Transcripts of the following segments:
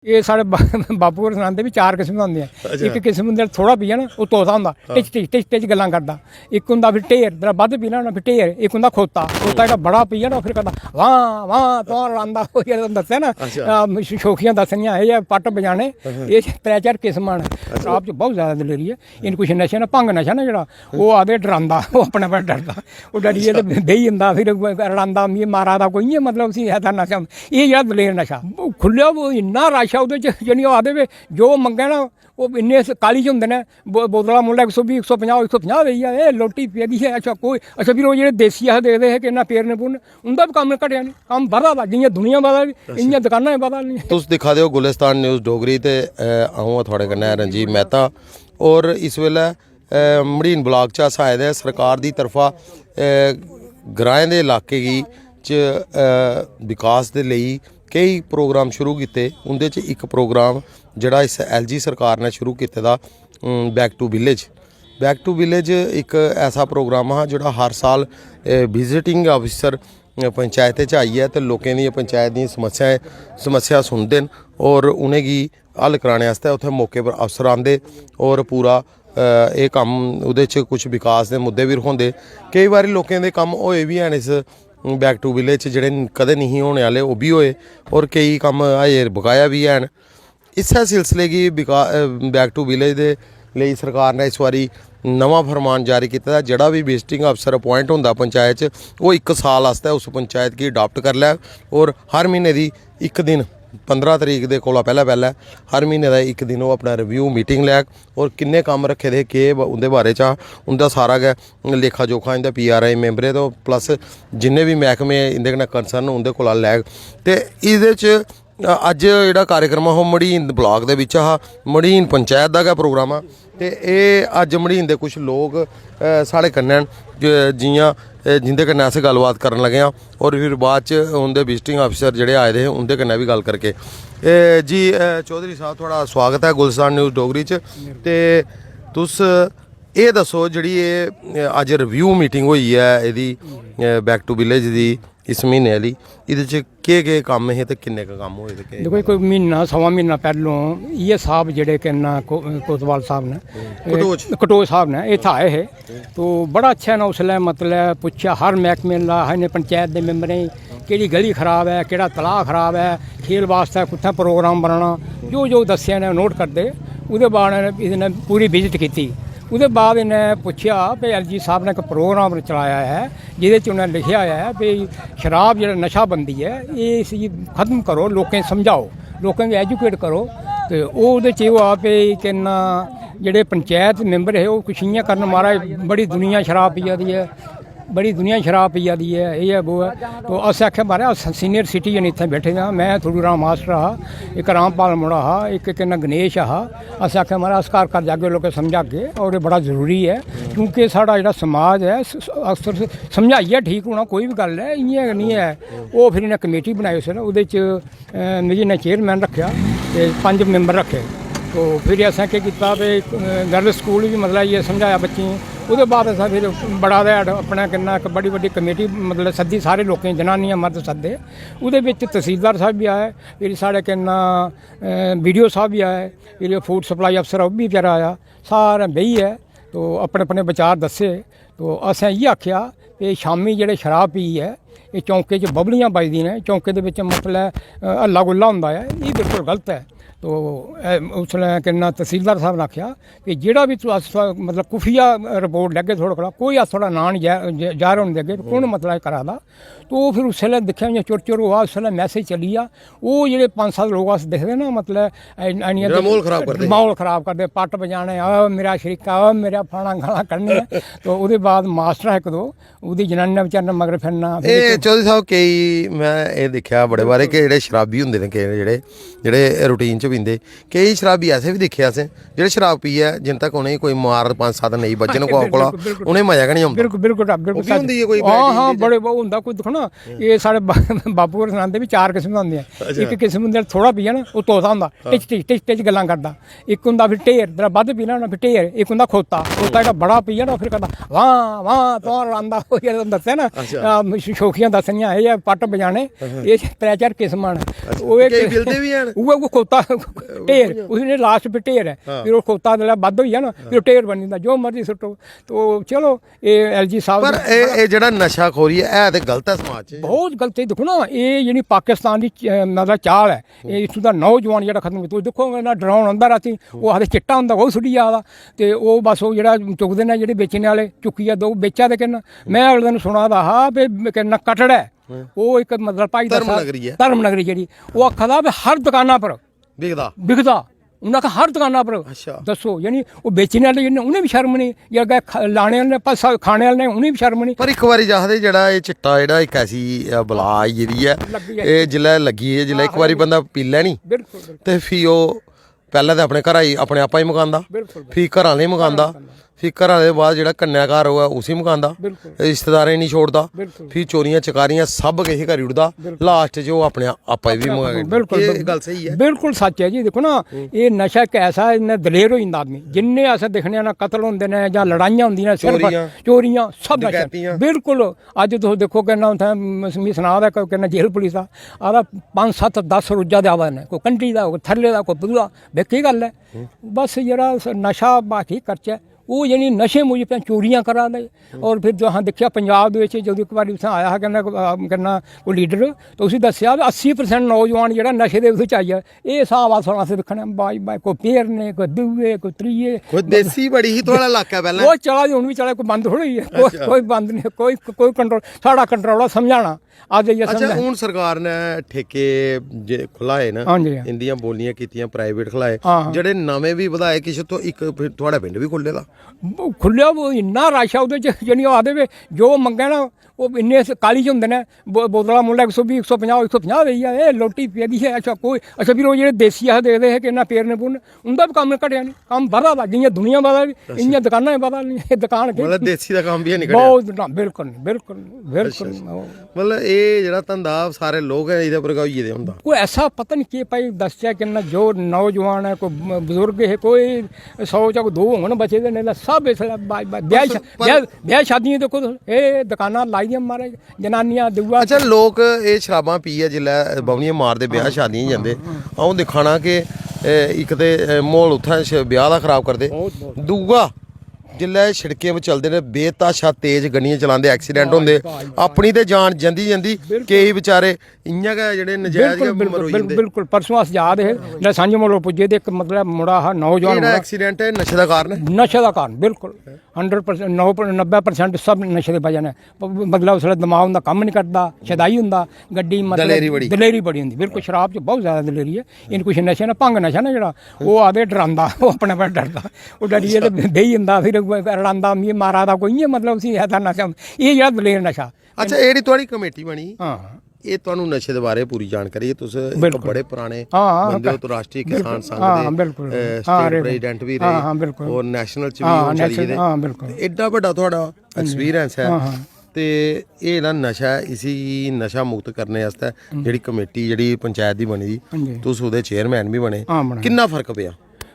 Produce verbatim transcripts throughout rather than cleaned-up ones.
एह् साढ़े बा- बापू होर सनांदे बी चार किस्म दा होंदियां। अच्छा। इक किस्म होंदा थोह्ड़ा पिया ना, ओह् तोता होंदा, टिच टिच टिच टिच गल्लां करदा। इक होंदा फिर ढेर, जेह्ड़ा बद्ध पीना ना, फिर ढेर। इक होंदा खोता, खोता जेह्ड़ा बड़ा पिया ना, फिर करदा वां वां, तुआं लांदा। ओह् जेह्ड़ा दस्सेआ ना, अच्छा। अम, श- शोखियां दस्सनियां, एह् पट्ट बजाने। एह् त्रै चार किस्मां न। शराब च बहुत ज्यादा दलेरी ऐ। इ'नें कुछ नशे ना, भंग नशा ना जेह्ड़ा, ओह् आखदे डरांदा, ओह् अपने पर डरदा। ओह् डरियै ते बेही जंदा, फिर रड़ांदा, "मिगी मारा दा कोई, इ'यां मतलब उसी ऐसा नशा।" एह् जेह्ड़ा दलेर नशा, खु'ल्लेआ, ओह् इन्ना रश ऐ ओह्दे च, यानी ओह् आखदे भी जो मंगै ना, ओह् इन्ने स-, काली च होंदे न, बो-, बोतलां मुल्लै इक सौ बीह्, इक सौ पंजाह्, इक सौ पंजाह् देई जा, "एह् लोटी पेदी ऐ।" अच्छा, कोई, अच्छा, फिर ओह् जेह्ड़े देसी अस देखदे हे कि इन्ना पेरने पूरने, उं'दा बी कम्म घटेआ निं, कम्म बधा दा, जि'यां दुनिया बधा दी, इ'यां दकानां बी बधा दियां। तुस दिक्खा दे ओ गुलिस्तान न्यूज़ डोगरी ते, अ, अ'ऊं आं थुआढ़े कन्नै रणजीत मेहता। और इस बेल्लै, अ, मड़ीन ब्लाक च अस आए दे आं। सरकार दी तरफा, अ, ग्राएं दे इलाके गी च, अ, विकास दे लेई केई प्रोग्राम शुरू कीते। उं'दे च इक प्रोग्राम जेह्ड़ा इस एलजी सरकार ने शुरू कीते दा, um, back to village. Back to village इक ऐसा प्रोग्राम हा जेह्ड़ा हर साल, अ, विजिटिंग अफसर, अ, पंचायतें च आइयै ते लोकें दियां, पंचायत दियां समस्याएं, समस्या सुनदे न और उ'नेंगी हल कराने आस्तै उत्थै मौके पर अफसर आंदे और पूरा, अ, एह् कम्म, ओह्दे च कुछ विकास दे मुद्दे बी रखोंदे। केई बारी लोकें दे कम्म होए बी हैन इस बैक टू विलेज च, जेह्ड़े कदें निं होने आह्ले, ओह् बी होए और केई कम्म अजें बकाया बी हैन। इस्सै सिलसिले गी विका-, अ, बैक टू विलेज दे लेई सरकार ने इस बारी नमां फरमान जारी कीते दा। जेह्ड़ा बी विजिटिंग अफसर अपॉइंट होंदा पंचायत च, ओह् इक साल आस्तै उस पंचायत गी अडाप्ट करी लैग और हर म्हीने दी इक दिन, पंदरां तरीक दे कोला पैह्लें पैह्लें हर म्हीने दा इक दिन ओह् अपना रिव्यू मीटिंग लैग और किन्ने कम्म रक्खे दे, केह् ब-, उं'दे बारे च हा, उं'दा सारा गै लेखा जोखा इं'दे पीआरआई मैंबरें ते प्लस जिन्ने बी मैह्कमे इं'दे कन्नै कंसर्न, उं'दे कोला लैग। ते एह्दे च अज्ज जेह्ड़ा कार्यक्रम हा, ओह् मड़ीन ब्लाक दे बिच्च हा, मड़ीन पंचैत दा गै प्रोग्राम हा। ते एह् अज्ज मड़ीन दे कुछ लोक, अ, साढ़े कन्नै न, ज-, जि'यां, अ, जिं'दे कन्नै अस गल्लबात करन लगे आं और फिर बाद च उं'दे विजिटिंग अफसर जेह्ड़े आए दे हे, उं'दे कन्नै बी गल्ल करगे। ए, जी, अ, चौधरी साह्ब, थुआढ़ा सुआगत ऐ गुलिस्तान न्यूज़ डोगरी च। ते तुस एह् दस्सो, जेह्ड़ी एह्, अ, अज्ज रिव्यू मीटिंग होई ऐ एह्दी, अ, बैक टू विलेज दी, इस म्हीने आह्ली, एह्दे च केह्-केह् कम्म हे ते किन्ने क कम्म होए ते केह् दिक्खो जी, कोई म्हीना, सवा म्हीना पैह्लों इ'यै साह्ब जेह्ड़े केह् नां को-, कोतवाल साह्ब न, हम्म। एह् कटोच। कटोच साह्ब न, इत्थै आए हे। तो बड़ा अच्छा ना उसलै मतलब पुच्छेआ हर मैह्कमे दा, इ'नें पंचैत दे मैंबरें गी, केह्ड़ी गली खराब ऐ, केह्ड़ा तलाऽ खराब ऐ, खेल बास्तै कुत्थै प्रोग्राम बनाना, जो जो दस्सेआ इ'नें नोट करदे। ओह्दे बाद इ'नें पूरी विजिट कीती। ओह्दे बाद इ'नें पुच्छेआ भई एलजी साह्ब ने इक प्रोग्राम चलाया ऐ, जेह्दे च उ'नें लिखेआ ऐ भई शराब जेह्ड़ा नशाबंदी ऐ, एह् इसी खत्म करो, लोकें गी समझाओ, लोकें गी एजुकेट करो। ते ओह्दे च एह् होआ भई केह् नां जेह्ड़े पंचैत मैंबर हे, ओह् कुछ इ'यां करन, "महाराज, बड़ी दुनिया शराब पिया दी ऐ, बड़ी दुनिया शराब पिया दी ऐ, एह् ऐ, वो ऐ।" तो असें आखेआ, "महाराज, अस सीनियर सिटीजन इत्थें बैठे दे आं, में थुड़ू राम मास्टर हा, इक रामपाल मुड़ा हा, इक केह् नां गणेश हा।" असें आखेआ, "महाराज, अस घर घर जागे, लोकें गी समझागे, और एह् बड़ा जरूरी ऐ, क्योंकि साढ़ा जेह्ड़ा समाज ऐ, स-, स-, अक्सर स-, समझाइयै ठीक होना, कोई बी गल्ल ऐ, इ'यां गै निं ऐ।" ओह् फिर इ'नें कमेटी बनाई उसलै, ओह्दे च, अ, मिगी इ'नें चेयरमैन रक्खेआ ते पंज मैंबर रक्खे। तो फिर असें केह् कीता भई, अ, गर्ल्स स्कूल बी मतलब इ'यै समझाया बच्चें गी। ओह्दे बाद असें फिर बड़ा ते अपने कन्नै इक बड़ी बड्डी कमेटी मतलब सद्दी, सारे लोकें, जनानियां, मर्द सद्दे। ओह्दे बिच तसीलदार साह्ब बी आए, फिर साढ़े कन्नै, अ, बीडीओ साह्ब बी आए, फिर फूड सप्लाई अफसर ओह् बी बेचारा आया। सारें बेहियै तो अपने अपने विचार दस्से। तो असें इ'यै आखेआ कि शामीं जेह्ड़े शराब पी ऐ, एह् चौंके च बबलियां बजदियां न, चौंके दे बिच मतलब, अ, हल्ला गुल्ला होंदा ऐ, एह् बिल्कुल गलत ऐ। तो, अ, उसलै केह् नां तसीलदार साह्ब ने आखेआ कि जेह्ड़ा बी तुस, मतलब खुफिया रिपोर्ट लैगे थुआढ़े कोला, कोई अस थुआढ़ा नांऽ निं जा-, जा-, जाह्र होन देगे, कु'न मतलब एह् करा दा। तो ओह् फिर उसलै दिक्खेआ, इ'यां चुर चुर होआ, उसलै मैसेज चली गेआ। ओह् जेह्ड़े पंज सत्त लोक अस दिखदे ना, मतलब, इ'यां जेह्ड़ा ते म्हौल खराब करदे। म्हौल खराब करदे, पट्ट बजाने, "आ मेरा शरीका, आ मेरा फलाना", गालां कड्ढनियां। तो ओह्दे बाद मास्टर हा इक दो, ओह्दी जनानियां बचारियां मगर फिरना। फिर एह् इक चौधरी साह्ब, केई में एह् दिक्खेआ बड़े बारी कि जेह्ड़े शराबी होंदे न, केई जेह्ड़े, जेह्ड़े रूटीन च पींदे। केईं शराबी ऐसे बी दिक्खे असें, जेह्ड़े शराब पीयै जिन्न तक उ'नेंगी कोई मार पंज सत्त नेईं बज्जन कुसै कोला, बिल्कुल, बिल्कुल। उ'नेंगी मजा गै निं औंदा। बिल्कुल, बिल्कुल, डाक्टर, ओह् बी बिल्कुल। होंदी ऐ कोई हां, हां, बड़ी, ओह् होंदा कोई, दिक्खो ना, एह् साढ़े बा-, बापू होर सनांदे बी चार किस्म दा होंदियां। अच्छा। इक किस्म होंदा थोह्ड़ा पियै ना, ओह् तोता होंदा, हां। टिच, टिच, टिच, टिच गल्लां करदा। इक होंदा फिर ढेर, जेह्ड़ा बद्ध पीना ना, फिर ढेर। इक होंदा खोता, खोता जेह्ड़ा बड़ा पियै ना, फिर करदा, "वां, वां, तुआं," रलांदा, ओह् जेह्ड़ा दस्सेआ ना, अच्छा। आ, श-, शौकियां दस्सनियां, एह् पट्ट बजाने, हां। एह् त्रै चार किस्मां न। अच्छा। ओह् इक केईं बिलदे बी हैन। उ'ऐ, उ'ऐ खोता, ढेर, उ'ऐ। उसने लास्ट पे ढेर ऐ। हां। फिर ओह् खोता जेल्लै बद्ध होई जा ना, फिर ओह् ढेर बनी जंदा, जो मर्जी सुट्टो। तो चलो, एह् एल जी साहब पर ने एह्, एह् जेह्ड़ा नशाखोरी ऐ, है ते गलत ऐ समाज च। बहुत गलत ऐ। दिक्खो ना, एह् जेह्ड़ी पाकिस्तान दी च-, मतलब चाल ऐ, एह् इत्थूं दा नौजवान जेह्ड़ा खत्म कीता, तुस दिक्खो ना, डरौन आंदा रातीं, ओह् आखदे चिट्टा होंदा, ओह् सुट्टी जा दा, ते ओह् बस ओह् जेह्ड़ा चुकदे न, जेह्ड़े बेचने आह्ले, चुक्कियै दो बेचा दे किन्न। में अगले दिन सुना दा हा, भी किन्ना कटड़ा ऐ, ओह् इक मतलब भाई दा धर्म सा-, नगरी ऐ। धर्म नगरी जेह्ड़ी, ओह् आखा दा भी हर दकाना पर बिकदा। बिकदा। उ'नें आखेआ, "हर दकाना पर।" अच्छा। दस्सो, यानी ओह् बेचने आह्ले जिन्ने, उ'नें बी शर्म निं, जे अग्गें ख-, लाने आह्ले ने, पर स-, खाने आह्ले ने, उ'नें बी शर्म निं। पर इक बारी आखदे जेह्ड़ा एह् चिट्टा जेह्ड़ा इक ऐसी, अ, बला आई गेदी ऐ, लग्गी जाए। एह् जिसलै लग्गी ऐ, जिसलै इक आखदे बारी निं। बंदा पी लै नी, बिल्कुल, बिल्कुल। ते फ्ही ओह् पैह्लें ते अपने घरा गी, अपने आपा गी मकांदा, बिल्कुल, बिल्कुल। फ्ही घरा आह्लें गी मकांदा, घरा आह्लें गी मकांदा। फ्ही घरा दे बाद जेह्ड़ा कन्नै घर होऐ उसी मकांदा, बिल्कुल। रिश्तेदारें गी निं छोड़दा, बिल्कुल। फ्ही चोरियां चकारियां सब किश करी ओड़दा, बिल्कुल। लास्ट च ओह् अपने आपा गी बी अपने आप मकाई ओड़दा। बिल्कुल, एह् बिल्कुल। गल्ल स्हेई ऐ। बिल्कुल सच्च ऐ जी। दिक्खो ना, हम्म। एह् नशा इक ऐसा, इन्ना दलेर होई जंदा आदमी। जिन्ने अस दिक्खने आं ना, कतल होंदे न जां लड़ाइयां होंदियां न, सिर्फ चोरियां, चोरियां, सब नशा। डकैतियां। बिल्कुल। अज्ज तुस दिक्खो किन्ना उत्थै म-, मी सनाऽ दा इक, किन्ना जेल पुलिस दा, आखदा पंज सत्त दस रोजा दे आवा दे न, कोई कंढी दा, कोई थल्ले दा, कोई पूरा। बे केह् गल्ल ऐ? हम्म। बस जेह्ड़ा स-, नशा बाकी करचै, ओह् यानी नशे मूजब चोरियां करा दे। हम्म। और फिर तुसें दिक्खेआ पंजाब दे बिच जदूं इक बारी उत्थै आया हा कन्नै, अ, कन्नै कोई लीडर, तो उसी दस्सेआ कि अस्सी परसेंट नौजवान जेह्ड़ा नशे दे ओह्दे च आई गेआ। एह् स्हाब अस, अस दिक्खने आं, बाई, बाई, कोई पेरने, कोई दूए, कोई त्रिये। कोई देसी बड़ी ही थुआढ़ा इलाका पैह्लें? ओह् चला दी, हून बी चला दी, कोई बंद थोड़ी होई ऐ। कोई, अच्छा। कोई बंद निं, कोई, कोई कंट्रोल, साढ़ा कंट्रोल ऐ समझाना। अज्ज जाइयै अच्छा, समझा- हून सरकार ने ठेके जे खुलाए न, हां जी, हां। इंदियां बोलियां कीतियां, प्राइवेट खुलाए, हां, हां। जेह्ड़े नमें बी बधाए, किश तो इक फिर थुआढ़ा पिंड बी खु'ल्ले दा। ब-, खु'ल्लेआ, ओह् इन्ना रश ऐ ओह्दे च, यानी ओह् आखदे वे जो मंगै ना, ओह् इन्ने स-, काली च होंदे न, बो-, बोतला मुल्लै इक सौ बीह्, इक सौ पंजाह्, इक सौ पंजाह् देई गेआ, "एह् लोटी पेदी ऐ।" अच्छा, कोई, अच्छा, फिर ओह् जेह्ड़े देसी अस देखदे हे कि इन्ना पेरने पूरने, उं'दा बी कम्म घटेआ निं, कम्म बधा दा, जि'यां दुनिया बधा दी, अच्छा। इ'यां दकानां बी बधा दियां। एह् दकान केह् मतलब देसी दा कम्म बी है निं घटेआ? बहुत, ना, बिल्कुल निं, बिल्कुल निं, बिल्कुल अच्छा, अच्छा। निं, ओह्। मतलब एह् जेह्ड़ा धंधा सारे लोक गै एह्दे पर गै होई गेदे होंदा। कोई ऐसा पता निं केह् भाई दसचै, किन्ना जो नौजवान ऐ, कोई ब-, बजुर्ग हे, कोई सौ चा कोई दो होङन बचे दे, नेईं तां सब इसलै बा-, बा-, ब्याह् बस शा-, पर ब्याह्, ब्याह् शादियें दिक्खो तुस, एह् दकानां लाई दियां महाराज, जनानियां दूआ। अच्छा, लोक एह् शराबां पीयै जिसलै बौह्नियां मारदे, ब्याह् शादियें जंदे, अ'ऊं दिक्खा ना कि, ए, इक ते, ए, म्हौल उत्थै श-, ब्याह् दा खराब करदे, बहुत, बहुत। दूआ जिसलै शिड़कें पर चलदे न, बेतहाशा तेज गड्डियां चलांदे, accident होंदे, भाई, भाई। अपनी ते जान जंदी जंदी, बिल्कुल। केईं बेचारे इ'यां गै जेह्ड़े नजायज बिल्कुल, गै बिल्कुल, मरोई बिल्कुल, जंदे। बिल्कुल। परसों अस जा दे हे, जेल्लै सांझे मोड़ पर पुज्जे ते इक मतलब मुड़ा हा, नौजवान एह् जेह्ड़ा मुड़ा। Accident ऐ, नशे दा कारण ऐ? नशे दा कारण, बिल्कुल। हंड्रेड परसेंट, नौ पर-, नब्बे परसेंट सब नशे दी बजह नै। ब-, मतलब उसलै दमाग उं'दा कम्म निं करदा, शदाई होंदा, गड्डी मतलब दलेरी बड़ी। दलेरी बड़ी होंदी, बिल्कुल। शराब च बहुत जैदा दलेरी ऐ। इ'नें कुछ नशे ना, भंग नशा ना जेह्ड़ा, ओह् आखदे डरांदा, ओह् अपने आप डरदा। ओह् डरियै ते बेही जंदा, फिर रड़ांदा, "मिगी मारा दा कोई", इ'यां मतलब उसी ऐसा नशा, एह् जेह्ड़ा दलेर नशा। अच्छा, एह् जेह्ड़ी थुआढ़ी कमेटी बनी, हां। एह् तुहानू नशे दे बारे च पूरी जानकारी ऐ, तुस इक बिल्कुल। बड़े पराने हां, हां, बंदे ओ, तुस राश्ट्री बिल्कुल। किसान संघ हां, दे, बिल्कुल। अ, हां, स्टेट रेडी। प्रेजिडेंट बी हां, रेह् हां, बिल्कुल। और नैशनल च बी हां, हून चली नैशनल, गेदे। हां, बिल्कुल। एड्डा बड्डा थुआढ़ा हां जी। एक्सपीरियंस ऐ। हां, हां। ते एह् जेह्ड़ा नशा ऐ, इसी नशा मुक्त करने आस्तै हम्म। जेह्ड़ी कमेटी, जेह्ड़ी पंचैत दी बनी दी, हां जी। तुस ओह्दे चेयरमैन बी बने। हां, बने। किन्ना फर्क पेआ?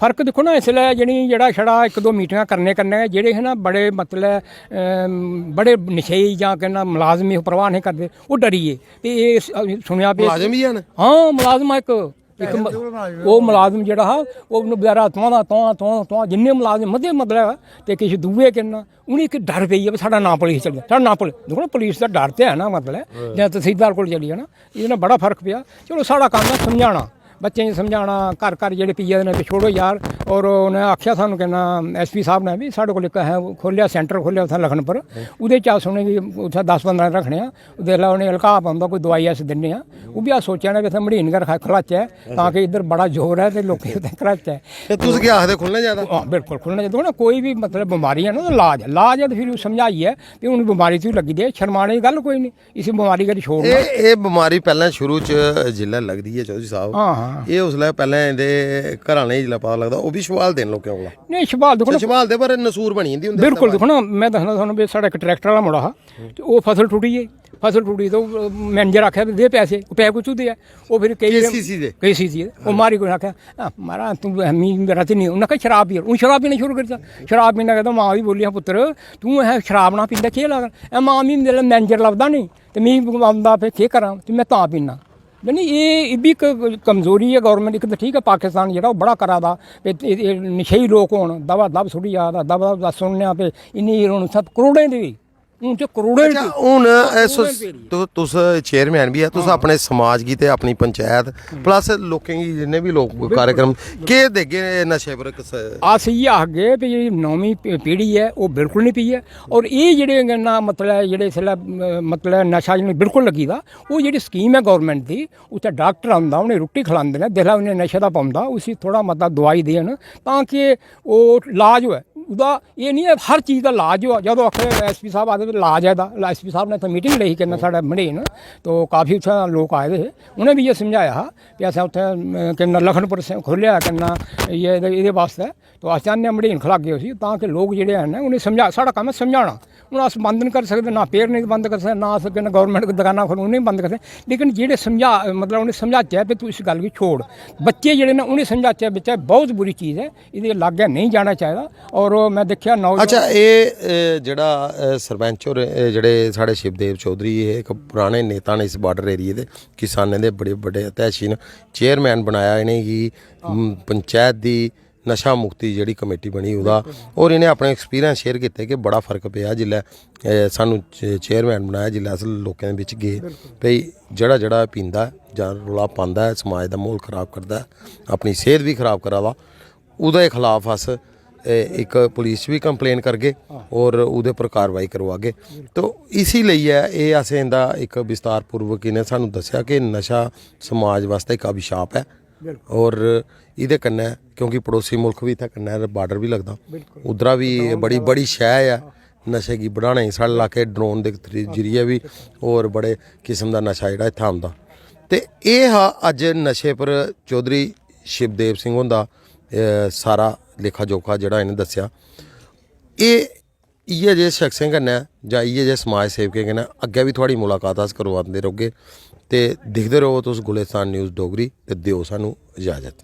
फर्क दिक्खो ना, इसलै जेह्ड़ी, जेह्ड़ा छड़ा इक दो मीटिंगां करने कन्नै गै जेह्ड़े हे ना बड़े, मतलब, अम, बड़े नशेई जां केह् नां मलाजम हे, परवाह नेईं करदे, ओह् डरी गे। ते एह् स-, सुनेआ भी मलाजम बी हैन? हां, मलाजम हा इक, इक म-, ओह् मलाजम जेह्ड़ा हा, ओह् बचैरा तुआं दा, तुआं, तुआं, तुआं, जिन्ने मलाजम मते, मतलब, ते किश दूए केह् नां, उ'नें इक डर पेई गेआ, "साढ़ा नांऽ पुलिस चली जा, साढ़ा नांऽ पुलिस।" दिक्खो ना, पुलिस दा डर ते है ना, मतलब, हां। जां तसीलदार कोल चली जाना, एह्दे नै बड़ा फर्क पेआ। चलो, साढ़ा कम्म ऐ समझाना, बच्चें गी समझाना, घर घर जेह्ड़े पियै दे न, ते छोड़ो यार। और उ'नें आखेआ सानूं, केह् नां, एसपी साहब ने बी साढ़े कोल इक असें खोह्लेआ, सेंटर खोह्लेआ उत्थै लखनपुर, हां। ओह्दे च अस उ'नेंगी उत्थै दस पंदरां रक्खने आं। जिसलै उ'नें हल्का पौंदा, कोई दवाई अस दिन्ने आं, ओह् बी अस सोचा ने कि इत्थै मड़ीन गै रखा-, खलाचै, तां कि इद्धर बड़ा जोर ऐ ते लोकें गी उत्थै खलाचै। ते तुस केह् आखदे, खु'ल्लना चाहिदा? हां, बिल्कुल खु'ल्लना चाहिदा। हून कोई बी, मतलब, बमारी ऐ ना, ओह्दा लाज ऐ, लाज ऐ ते फिर समझाइयै ते हून बमारी तुगी लग्गी दी ऐ, शरमाने दी गल्ल कोई निं, इसी बमारी करी छोड़ना। एह्, एह् बमारी पैह्लें शुरू च जिसलै लगदी ऐ चौधरी साह्ब, हां, हां। एह् उसलै पैह्लें इं'दे घर आह्लें गी जिसलै पता लगदा, ओह् बी छपालदे न लोकें कोला। नेईं, छपाल दिक्खो ना। छपालदे, पर नसूर बनी जंदी उं'दे बिल्कुल आस्तै। दिक्खो ना, में दस्सना थुआनूं भी, साढ़ा इक ट्रैक्टर आह्ला मुड़ा हा, ते ओह् फसल टुट्टी गेई। फसल टुट्टी ते ओह् मैनेजर आखेआ, "दे पैसे।" ओह् पैसे कुत्थूं देआ? ओह् फिर केईं केसीसी दे। केसीसी दे। ओह् मारी कोई आखेआ, "आ, महाराज, तूं ऐ, मी रातीं निं, उ'न्नै आखेआ, शराब पी।" हून शराब पीना शुरू करी दित्ता। शराब पीना कहदा, मां बी बोली, "हां पुत्तर, तूं ऐ शराब ना पींदा केह् लाग?" ऐ मां, मी मेरा मैनेजर लभदा नेईं, ते मी औंदा, फिर केह् करां? ते में तां पीना। यानी एह्, एह् बी इक कमजोरी ऐ गौरमेंट। इक ते ठीक ऐ, पाकिस्तान जेह्ड़ा ओह् बड़ा करा दा, ते एह्, एह् नशेई लोक होन, दबा दब सुट्टी जा दा, दबा दब सुनने आं, ते इन्नी हून उत्थै करोड़ें दी, हून ते करोड़ें अच्छा, दी। हून इस तुस चेयरमैन बी ऐ, तुस अपने समाज गी ते अपनी पंचायत प्लस लोकें गी, जिन्ने बी लोक कार्यक्रम, केह् देगे नशे पर इक स- अस इ'यै आखगे कि जेह्ड़ी नमीं पी- पीढ़ी ऐ, ओह् बिल्कुल निं पीऐ। और एह् जेह्ड़े ना, मतलब, जेह्ड़े इसलै, अ, मतलब, नशा इ'नें बिल्कुल लग्गी दा, ओह् जेह्ड़ी स्कीम ऐ गौरमेंट दी, उत्थै डाक्टर औंदा, उ'नें रुट्टी खलांदे न, जिसलै उ'नें नशे दा पौंदा, उसी थोह्ड़ा मता दोआई देन, तां कि ओह् लाज होऐ। ओह्दा एह् निं ऐ हर चीज दा लाज होऐ। जदूं आखदे एसपी साहब आखदे, "लाज ऐ एह्दा", एसपी साहब ने इत्थै मीटिंग लेई कन्नै साढ़े मड़ेन, तो काफी उत्थै लोक आए दे हे, उ'नें बी इ'यै समझाया हा कि असें उत्थै, अम, कन्नै लखनपुर स-, खोह्लेआ कन्नै इ'यै एह्दे, एह्दे बास्तै, तो अस चाह्न्ने आं मड़ेन खलागे उसी, तां कि लोक जेह्ड़े हैन, उ'नेंगी समझा, साढ़ा कम्म ऐ समझाना। हून अस बंद निं करी सकदे, ना पेरने गी बंद करी सकदे, ना अस कन्नै गौरमेंट दी दकानां खोलन, उ'नेंगी बंद करी सकदे, लेकिन जेह्ड़े समझा, मतलब, उ'नेंगी समझाचै, "भी तूं इस गल्ल गी छोड़।" बच्चे जेह्ड़े न, उ'नेंगी समझाचै, "बच्चा, बहुत बुरी चीज ऐ, एह्दे लागै नेईं जाना चाहिदा।" और में दिक्खेआ, नौजवान अच्छा, एह्, एह् जेह्ड़ा, अ, सरपंच होर, एह् जेह्ड़े साढ़े शिवदेव चौधरी, एह् इक पराने नेता न इस बार्डर एरिया दे, किसानें दे बड़े बड्डे हतैशी न, चेयरमैन बनाया इ'नेंगी, म, पंचैत दी नशा मुक्ति जेह्ड़ी कमेटी बनी ओह्दा, और इ'नें अपने एक्सपीरियंस शेयर कीते कि बड़ा फर्क पेआ जिसलै, अ, सानूं चे-, चेयरमैन बनाया, जिसलै अस लोकें दे बिच गे, भई जेह्ड़ा जेह्ड़ा पींदा ऐ जां रौला पांदा ऐ, समाज दा म्हौल खराब करदा ऐ, अपनी सेह्त बी खराब करा दा, ओह्दे खलाफ अस, ए, इक पुलिस च बी कंप्लेन करगे और ओह्दे पर कार्रवाई करवागे। तो इसी लेइयै एह् असें इं'दा इक विस्तारपूर्वक इ'नें सानूं दस्सेआ कि नशा समाज बास्तै इक अभिशाप ऐ और एह्दे कन्नै, क्योंकि पड़ोसी मुल्ख बी इत्थै कन्नै, बार्डर बी लगदा, उद्धरा बी बड़ी, बड़ी शैह् ऐ नशे गी बढ़ाने गी। साढ़े लाके ड्रोन दे थ्री-, जरिए बी होर बड़े किस्म दा नशा जेह्ड़ा इत्थै आंदा। ते एह् हा अज्ज नशे पर चौधरी शिवदेव सिंह हुंदा, अ, सारा लेखा जोखा जेह्ड़ा इ'नें दस्सेआ। एह् इ'यै जेह् शख्सें कन्नै जां इ'यै जेह् समाज सेवकें कन्नै अग्गें बी थुआढ़ी मुलाकात अस करोआंदे रौह्गे। ते दिखदे र'वो तुस गुलिस्तान न्यूज़ डोगरी ते देओ सानूं इजाज़त।